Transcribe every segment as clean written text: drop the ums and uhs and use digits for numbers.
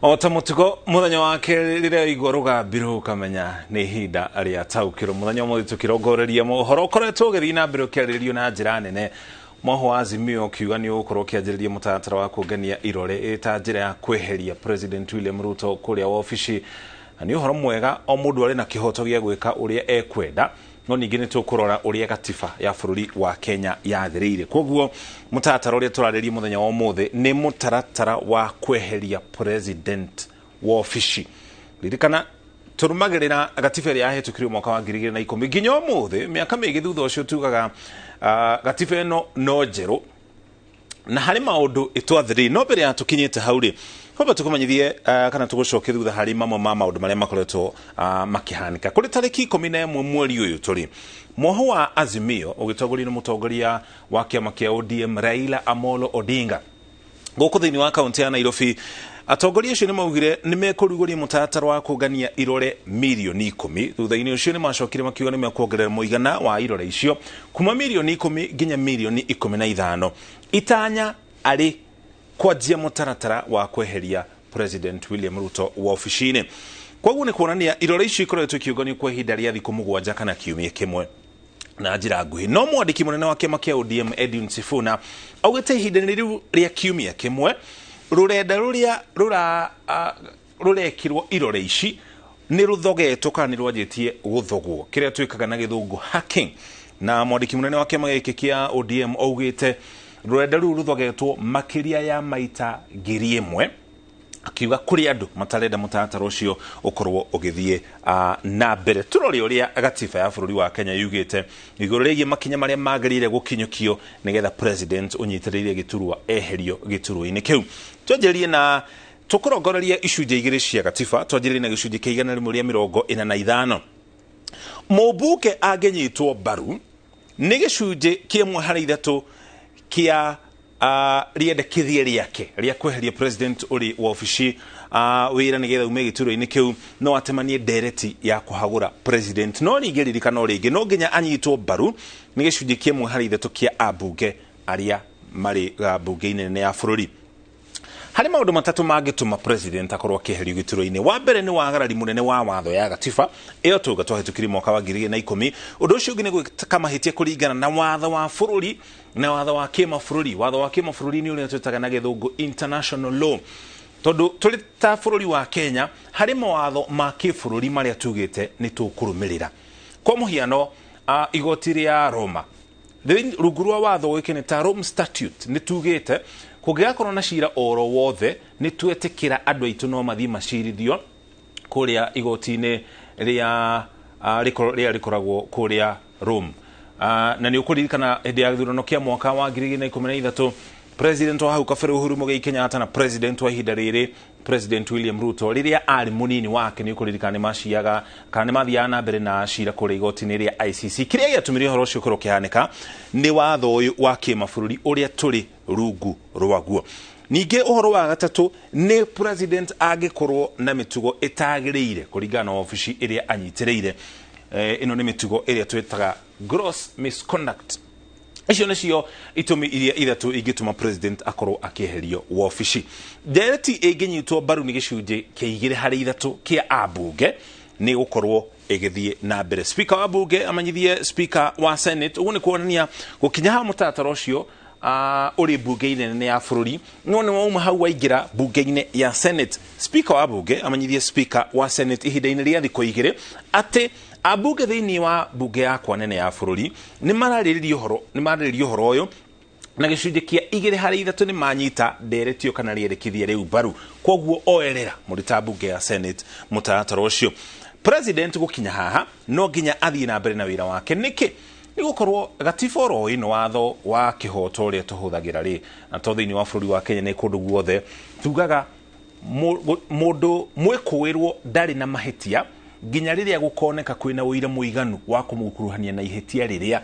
O ta mũtugo mũthenya wa kerĩ rĩrĩa igua rũgambi rũkamenya nĩ ihinda rĩa taũkĩrwo. Mũthenya ũmũthĩ tũkĩrongoreria mohoro ũkoretwo ũgĩthiĩ na mbere ũkĩarĩrĩrio na njĩra nene. Mwoho wa Azimio ũkiuga nĩ ũgũkorwo ũkĩanjĩrĩria mũtaratara wa kũngania irore ĩ ta njĩra ya kweheria President William Ruto kũrĩa wabici. Na nĩ ũhoro mwega o mũndũ arĩ na kĩhoto gĩa gwĩka ũrĩa ekwenda, no ningĩ nĩ tũkũrora ũrĩa gatiba ya bũrũri wa Kenya yathĩrĩire. Koguo mũtaratara ũrĩa tũrarĩria mũthenya wa ũmũthĩ nĩ mũtaratara wa kweheria president wabici. Ririkana tũrũmagĩrĩra gatiba ĩrĩa yahĩtũkirio mwaka wa 2010 nginya ũmũthĩ, mĩaka mĩingĩ thutha ũcio tugaga gatiba ĩno no njerũ na harĩ maũndũ ĩtwathĩrĩire. No mbere ya tũkinyĩte hau rĩ, kwamba tũkũmenyithie kana tũgũcokie thutha harĩ mamwe ma maũndũ marĩa makoretwo makĩhanĩka. Kũrĩ tarĩki 11 mweri ũyũ tũrĩ, mwoho wa Azimio ũgĩtongorio nĩ mũtongoria wa kĩama kĩa ODM Raila Amolo Odinga gũkũ thĩinĩ wa kaunti ya Nairobi, atongoria acio nĩ maugire nĩ mekũrugũria mũtaratara wa kũngania irore mirioni 10. Thutha-inĩ ũcio nĩ macokire makiuga nĩ mekuongerera mũigana wa irore icio kuma mirioni 10 nginya mirioni 15. Itanya arĩ kwanjia mũtaratara wa kweheria President William Ruto wabici-inĩ. Koguo nĩ kuonania irore icio ikoretwo ikiũnganio kwa ihinda rĩa thikũ 7 kana kiumia kĩmwe na njĩra nguhĩ. No mwandĩki mũnene wa kĩama kĩa ODM Edwin Sifuna augĩte ihinda-inĩ rĩu rĩa kiumia kĩmwe rũrenda rũrĩa rũrekirwo irore ici nĩ rũthogetwo kana nĩ rwanjĩtie gũthogwo, kĩrĩa twĩkaga na gĩthũngũ hacking. Na mwandĩki mũnene wa kĩama gĩkĩ kĩa ODM augĩte rũrenda rũu rũthogetwo makĩria ya maita 1000, akiuga kũrĩ andũ matarenda mũtaratara ũcio ũkorwo ũgĩthiĩ na mbere. Tũrore ũrĩa gatiba ya bũrũri wa Kenya yugĩte igũrũ rĩgiĩ makinya marĩa magĩrĩire gũkinyũkio nĩgetha president ũnyitĩrĩire gĩturwa eherio gĩturwa-inĩ kĩu. Twanjĩrĩrie na tũkũrongoreria icunjĩ igĩrĩ cia gatiba. Twanjĩrĩrie na gĩcunjĩ kĩa 145. Mũmbunge angĩnyitwo mbaru nĩ gĩcunjĩ kĩmwe harĩ ithatũ kĩa rĩendekithia rĩake rĩa kweheria president ũrĩ wabici wĩra nĩgetha ume gĩturwa-inĩ kĩu, no atemanie ndereti ya kũhagũra president. No ningĩ ririkana o rĩngĩ no nginya anyitwo mbaru nĩ gĩcunjĩ kĩmwe harĩ ithatũ kĩa ambunge arĩa marĩ mbunge-inĩ nene ya bũrũri. Harĩ maũndũ matatũ mangĩtũma president akorwo akĩeherio gĩturwa-inĩ. Wa mbere nĩ wagarari mũnene wa watho ya gatiba ĩyo tuga twahĩtũkirie mwaka wa 2010. Ũndũ ũcio ũngĩ nĩ gwĩka mahĩtia kũringana na watho wa bũrũri na watho wa kĩmabũrũri. Watho wa kĩmabũrũri nĩ ũrĩa twĩtaga na gĩthũngũ international law. Tondũ tũrĩ ta bũrũri wa Kenya harĩ mawatho ma kĩbũrũri marĩa tugĩte nĩ tũkũrũmĩrĩra. Kwa mũhiano, igoti rĩa Roma rungu rwa watho ũĩkaine ta Rome Statute nĩ tugĩte kũngĩgakorwo na cira oro wothe nĩ twetĩkĩra andũ aitũ no mathiĩ macirithio kũrĩa igoti-inĩ rĩa rĩrĩa rĩkoragwo kũrĩa Rome. Na nĩ ũkũririkana hĩndĩ ya gĩthurano kĩa mwaka wa 2013 president wa hau kabere Uhuru Muigai Kenyatta na president wa ihinda rĩrĩ President William Ruto rĩrĩa arĩ mũnini wake nĩ ũkũririkana nĩ maciaga kana nĩ mathiaga na mbere na cira kũrĩa igoti-inĩ rĩa ICC. Kĩrĩa gĩatũmire ũhoro ũcio ũkorwo ũkĩhanĩka nĩ watho ũyũ wa kĩmabũrũri ũrĩa tũrĩ rungu rwaguo. Ningĩ ũhoro wa gatatũ nĩ president angĩkorwo na mĩtugo ĩtagĩrĩire kũringana na wabici ĩrĩa anyitĩrĩire. Ĩno nĩ mĩtugo ĩrĩa twĩtaga gross misconduct. Icio nĩcio itũmi iria ithatũ ingĩtũma president akorwo akĩeherio wabici. Ndereti ĩngĩnyitwo mbaru nĩ gĩcunjĩ kĩa 2 harĩ 3 kĩa ambunge nĩ gũkorwo ĩgĩthiĩ na mbere. Speaker wa bunge amenyithie speaker wa Senate, ũguo nĩ kuonania gũkinya haha mũtaratara ũcio ũrĩ bunge-inĩ nene ya bũrũri, no nĩ wauma hau waingĩra bunge-inĩ ya Senate. Speaker wa bunge amenyithie speaker wa Senate ihinda-inĩ rĩa thikũ 2 atĩ ambunge thĩinĩ wa bunge yakwa nene ya bũrũri nĩ mararĩrĩria ũhoro, nĩ mararĩrĩria ũhoro ũyũ na gĩcunjĩ kĩa 2 harĩ 3 nĩ manyita nderetio kana rĩendekithia rĩu mbaru. Koguo oerera mũrĩ ta bunge ya Senate mũtaratara ũcio. President gũkinya haha no nginya athiĩ na mbere na wĩra wake. Nĩkĩ? Nĩ gũkorwo gatiba oro ĩno watho wa kĩhoto ũrĩa tũhũthagĩra rĩ, na to thĩinĩ wa bũrũri wa Kenya nĩ kũndũ guothe, tugaga mũndũ mwĩkũĩrwo ndarĩ na mahĩtia nginya rĩrĩa gũkoneka kwĩna ũira mũiganu wa kũmũkuruhania na ihĩtia rĩrĩa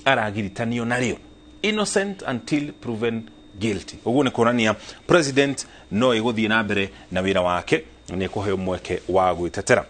aragiritanio narĩo. Innocent until proven guilty. Ũguo nĩ kuonania president no ĩgũthiĩ na mbere na wĩra wake na nĩ ekũheo mweke wa gwĩtetera.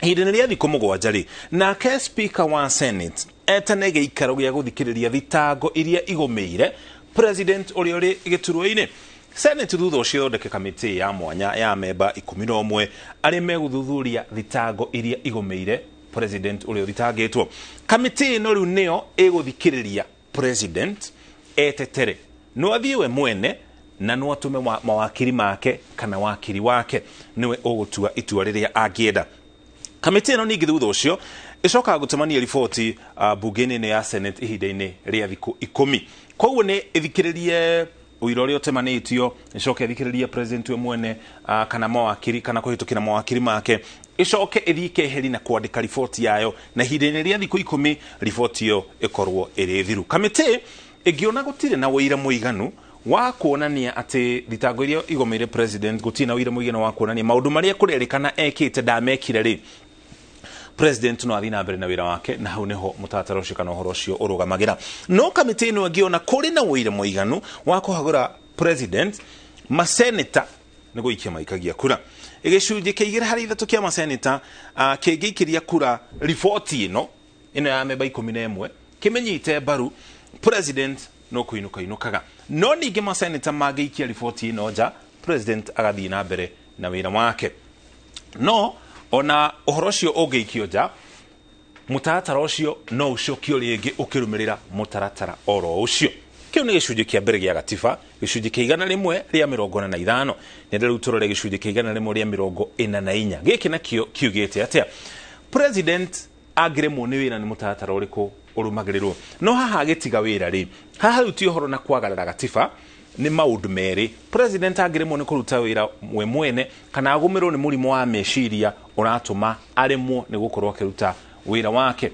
Ihinda-inĩ rĩa thikũ 7 rĩ, nake speaker wa Senate etane gĩikaro gĩa gũthikĩrĩria thitango iria igũmĩire president ũrĩa ũrĩ gĩturwa-inĩ. Senate thutha ũcio ĩthondeke kamĩtĩ ya mwanya ya memba 11 arĩa megũthuthuria thitango iria igũmĩire president ũrĩa ũthitangĩtwo. Kamĩtĩ ĩno rĩu nĩyo ĩgũthikĩrĩria president etetere, no athiĩ we mwene na no atũme mawakiri make kana wakiri wake, nĩwe ũgũtua itua rĩrĩa angĩenda. Kamĩtĩ ĩno ningĩ thutha ũcio ĩcokaga gũtemania riboti mbunge-inĩ ĩno ya Senate ihinda-inĩ rĩa thikũ 10. Koguo nĩ ĩthikĩrĩrie ũira ũrĩa ũtemanĩtio, ĩcoke ĩthikĩrĩrie president we mwene kana mawakiri kana kũhĩtũkĩra mawakiri make, ĩcoke ĩthiĩ keheri na kwandĩka riboti yayo, na ihinda-inĩ rĩa thikũ 10 riboti ĩyo ĩkorwo ĩrĩ thiru. Kamĩtĩ ĩngĩona gũtirĩ na ũira mũiganu wa kuonania atĩ thitango iria igũmĩire president, gũtirĩ na ũira mũiganu wa kuonania maũndũ marĩa kũrerĩkana ekĩte ndamekire rĩ, president no athiĩ na mbere na wĩra wake, na hau nĩho mũtaratara ũcio kana ũhoro ũcio ũrũgamagĩra. No kamĩtĩ ĩno ĩngĩona kũrĩ na ũira mũiganu wa kũhagũra president, maseneta nĩ gũikia maikagia kura. Gĩcunjĩ kĩa 2 harĩ 3 kĩa maseneta kĩngĩikĩria kura riboti ĩno ya memba 11 kĩmĩnyite mbaru, president no kũinũka inũkaga. No ningĩ maseneta mangĩikia riboti ĩno nja, president agathiĩ na mbere na wĩra wake. No ona ũhoro ũcio ũngĩikio nja, mũtaratara ũcio no ũcokio rĩngĩ ũkĩrũmĩrĩra mũtaratara oro ũcio. Kĩu nĩ gĩcunjĩ kĩa mbere gĩa gatiba, gĩcunjĩ kĩa 145. Nĩ rĩu tũrore gĩcunjĩ kĩa 144. Gĩkĩ nakĩo kiugĩte atĩa? President angĩremwo nĩ wĩra nĩ mũtaratara ũrĩkũ ũrũmagĩrĩrwo? No haha agĩtiga wĩra rĩ, haha rĩu ti ũhoro na kwagarara gatiba, nĩ maũndũ merĩ. President angĩremwo nĩ kũruta wĩra we mwene kana agũmĩrwo nĩ mũrimũ wa meciria ũratũma aremwo nĩ gũkorwo akĩruta wĩra wake.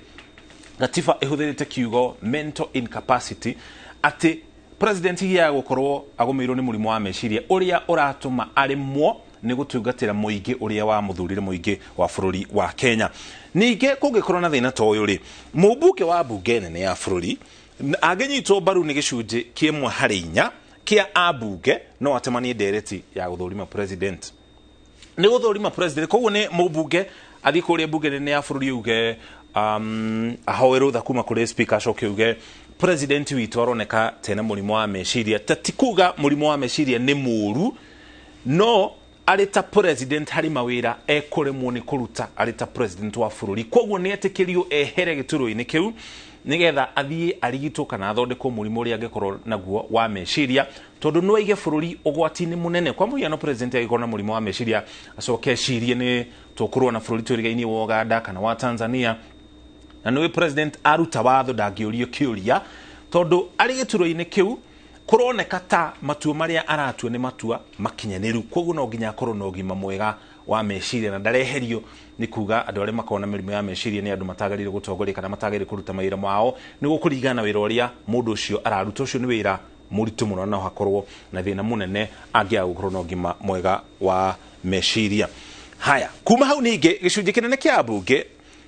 Gatiba ĩhũthĩrĩte kiugo mental incapacity, atĩ president hihi gũkorwo agũmĩirwo nĩ mũrimũ wa meciria ũrĩa ũratũma aremwo nĩ gũtungatĩra mũingĩ ũrĩa wamũthurire, mũingĩ wa bũrũri wa Kenya. Ningĩ kũngĩkorwo na thĩna ta ũyũ rĩ, mũmbunge wa mbunge nene ya bũrũri angĩnyitwo mbaru nĩ gĩcunjĩ kĩmwe harĩ 4 kĩa ambunge, no atemanie ndereti ya gũthũrima president. Nĩ gũthũrima president, koguo nĩ mũmbunge athiĩ kũrĩa mbunge nene ya bũrũri auge, ahoe rũtha kuma kũrĩ speaker, acoke auge president witũ aroneka tena mũrimũ wa meciria. Ta ti kuga mũrimũ wa meciria nĩ mũũru, no arĩ ta president harĩ mawĩra ekũremwo nĩ kũruta arĩ ta president wa bũrũri. Koguo nĩ etĩkĩrio ehere gĩturwa-inĩ kĩu nĩgetha athiĩ arigitwo kana athondekwo mũrimũ ũrĩa angĩkorwo naguo wa meciria, tondũ no aige bũrũri ũgwati-inĩ mũnene. Kwa mũhiano, president angĩkorwo na mũrimũ wa meciria acoke ecirie nĩ tũkũrũa na bũrũri twĩrĩgainie wa Uganda kana wa Tanzania, na nĩwe president aruta watho ndangĩũrio kĩũria, tondũ arĩ gĩturwa-inĩ kĩu kũroneka ta matua marĩa aratua nĩ matua makinyanĩru. Koguo no nginya akorwo na ũgima mwega wa meciria na ndareherio nĩ kuga andũ arĩa makoragwo na mĩrimũ ya meciria nĩ andũ matagĩrĩire gũtongoria kana matagĩrĩire kũruta mawĩra mao, nĩ gũkũringana na wĩra ũrĩa mũndũ ũcio araruta. Ũcio nĩ wĩra mũritũ mũno na no hakorwo na thĩna mũnene angĩaga gũkorwo na ũgima mwega wa meciria. Haya, kuma hau ningĩ gĩcunjĩ kĩnene kĩa ambunge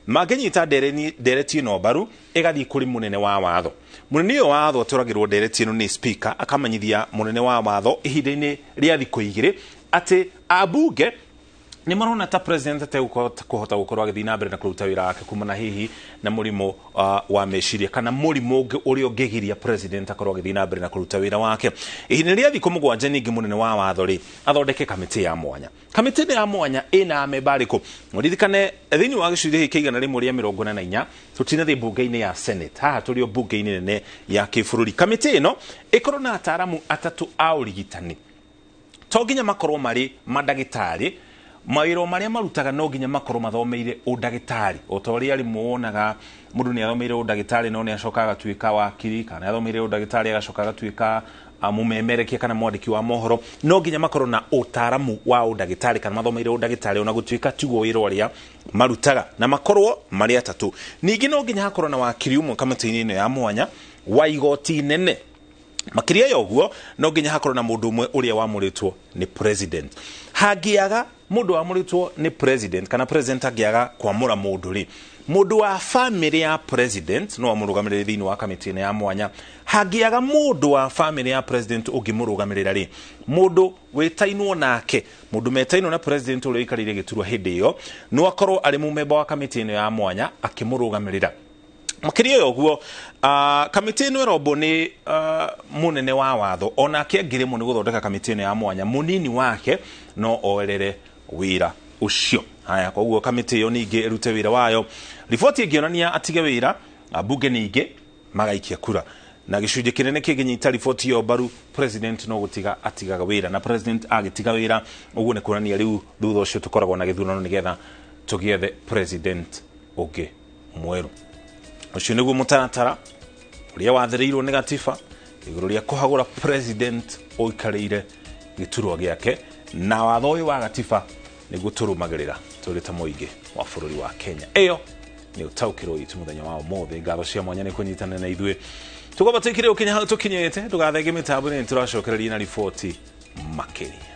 mangĩnyita ndereti ĩno mbaru, ĩgathiĩ kũrĩ mũnene wa watho. Mũnene ũyũ wa watho atwaragĩrwo ndereti ĩno nĩ speaker, akamanyithia mũnene wa watho ihinda-inĩ rĩa thikũ 2 atĩ ambunge nĩ marona ta president ategũkũhota gũkorwo agĩthiĩ na mbere na kũruta wĩra wake kumana hihi na mũrimũ wa meciria kana mũrimũ ũngĩ ũrĩa ũngĩgiria president akorwo agĩthiĩ na mbere na kũruta wĩra wake. Ihinda rĩa thikũ 7 ningĩ mũnene wa watho rĩ athondeke kamĩtĩ ya mwanya. Kamĩtĩ ĩno ya mwanya ĩna amemba arĩkũ? Ũririkane thĩinĩ wa gĩcunjĩ gĩkĩ kĩa 144 tũtinathiĩ mbunge-inĩ ya Senate, haha tũrĩ o mbunge-inĩ nene ya kĩbũrũri. Kamĩtĩ ĩno ĩkorwo na ataaramu 3 a ũrigitani, to nginya makorwo marĩ mandagĩtarĩ, mawĩra marĩa marutaga no nginya makorwo mathomeire ũndagĩtarĩ. O ta ũrĩa rĩmwe wonaga mũndũ nĩ athomeire ũndagĩtarĩ no nĩ acoka agatuĩka wakiri, kana nĩ athomeire ũndagĩtarĩ agacoka agatuĩka mũmemerekia kana mwandĩki wa mohoro. No nginya makorwo na ũtaaramu wa ũndagĩtarĩ kana mathomeire ũndagĩtarĩ ona gũtuĩka tiguo wĩra ũrĩa marutaga, na makorwo marĩ 3. Ningĩ no nginya hakorwo na wakiri ũmwe kamĩtĩ-inĩ ĩno ya mwanya wa igoti inene. Makĩria ya ũguo no nginya hakorwo na mũndũ ũmwe ũrĩa wamũrĩtwo nĩ president. Hangĩaga mũndũ wamũrĩtwo nĩ president kana president angĩaga kwamũra mũndũ rĩ, mũndũ wa family ya president no amũrũgamĩrĩre thĩinĩ wa kamĩtĩ ĩno ya mwanya. Hangĩaga mũndũ wa family ya president ũngĩmũrũgamĩrĩra rĩ, mũndũ wĩtainwo nake, mũndũ metainwo na president ũrĩa ũikarĩire gĩturwa hĩndĩ ĩyo, no akorwo arĩ mũmemba wa kamĩtĩ ĩno ya mwanya akĩmũrũgamĩrĩra. Makĩria ya ũguo, kamĩtĩ ĩno ĩrombwo nĩ mũnene wa watho, onake angĩremwo nĩ gũthondeka kamĩtĩ ĩno ya mwanya, mũnini wake no oerere wĩra ũcio. Haya, koguo kamĩtĩ ĩyo ningĩ ĩrute wĩra wayo. Riboti ĩngĩonania atige wĩra, ambunge ningĩ magaikia kura, na gĩcunjĩ kĩnene kĩngĩnyita riboti ĩyo mbaru, president no gũtiga atigaga wĩra. Na president agĩtiga wĩra ũguo nĩ kuonania rĩu thutha ũcio tũkoragwo na gĩthurano nĩgetha tũgĩethe president ũngĩ mwerũ. Ũcio nĩguo mũtaratara ũrĩa wathĩrĩirwo nĩ gatiba igũrũ rĩa kũhagũra president ũikarĩire gĩturwa gĩake, na watho ũyũ wa gatiba nĩguo tũrũmagĩrĩra tũrĩ ta mũingĩ wa bũrũri wa Kenya. Ĩyo nĩ ũtaũkĩrwo witũ mũthenya wa ũmũthĩ. Ngatho cia mwanya nĩ kũnyitanĩra na ithuĩ. Tũkwamba tũikire ũkinya hau tũkinyĩte, ndũgathenge mĩtambo-inĩ, nĩ tũracokereria na riboti makĩria.